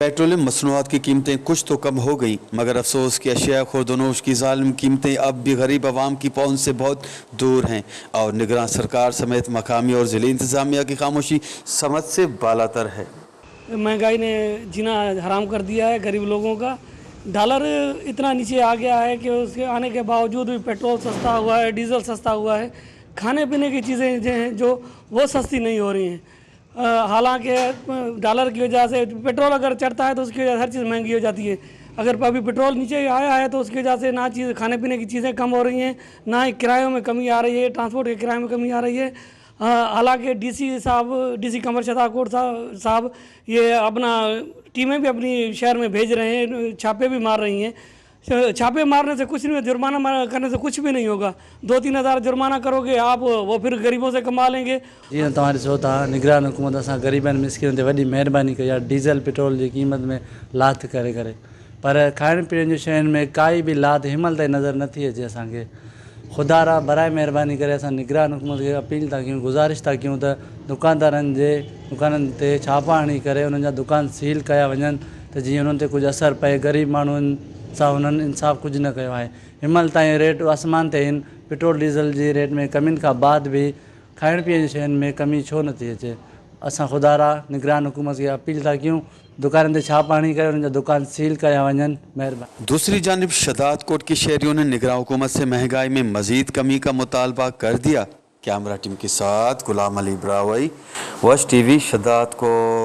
Petroleum मसनूआत की कीमतें कुछ तो कम हो गईं, मगर अफसोस कि अशिया खुर्दनोश की ज़ालिम कीमतें अब भी गरीब आवाम की पहुँच से बहुत दूर हैं और निगरान सरकार समेत मकामी और ज़िले इंतज़ामिया की खामोशी समझ से बालातर है। महंगाई ने जीना हराम कर दिया है गरीब लोगों का। डॉलर इतना नीचे आ गया है कि उसके आने के बावजूद भी पेट्रोल सस्ता हुआ है, डीजल सस्ता हुआ है, खाने पीने की चीज़ें जो हैं जो वो सस्ती नहीं हो रही हैं। हालांकि डॉलर की वजह से पेट्रोल अगर चढ़ता है तो उसकी वजह से हर चीज़ महंगी हो जाती है। अगर अभी पेट्रोल नीचे आया है तो उसकी वजह से ना चीज़ खाने पीने की चीज़ें कम हो रही हैं, ना ही किरायों में कमी आ रही है, ट्रांसपोर्ट के किराए में कमी आ रही है। हालांकि डीसी साहब, डीसी कमर शहदादकोट साहब ये अपना टीमें भी अपनी शहर में भेज रहे हैं, छापे भी मार रही हैं। छापे मारने से कुछ नहीं, जुर्माना करने से कुछ भी नहीं होगा। 2-3 हज़ार जुर्माना करोगे आप, वो फिर गरीबों से कमा लेंगे। जीअं तव्हां ॾिसो था, निगरान हुकूमत असां ग़रीबनि मिसकिननि ते वॾी महिरबानी कई आहे, डीज़ल पेट्रोल जी क़ीमत में लाथ करे करे, पर खाइण पीअण जी शयुनि में काई बि लाथ हिन महिल ताईं नज़र नथी अचे असांखे। ख़ुदारा, बराए महिरबानी करे असां निगरान हुकूमत खे अपील था कयूं, गुज़ारिश था कयूं त दुकानदारनि जे दुकाननि ते छापा हणी करे उन्हनि जा दुकान सील कया वञनि त जीअं उन्हनि ते कुझु असरु पए। ग़रीब माण्हुनि सां हुननि इंसाफ़ कुझु न कयो आहे। हिन महिल ताईं रेट आसमान ते आहिनि। पेट्रोल डीज़ल जी रेट में कमियुनि खां बाद बि खाइण पीअण जी शयुनि में कमी छो नथी अचे? असां ख़ुदारा निगरान हुकूमत खे अपील था कयूं, दुकाननि ते छापा हणी करे उन्हनि जा दुकान सील कया वञनि। महिरबानी। दूसरी जानब शहदादकोट के शहरियों ने निगरान हुकूमत से महंगाई में मजीद कमी का मुतालबा कर दिया। कैमरा टीम के साथ गुलाम अली ब्रावई, वश टीवी, शहदादकोट।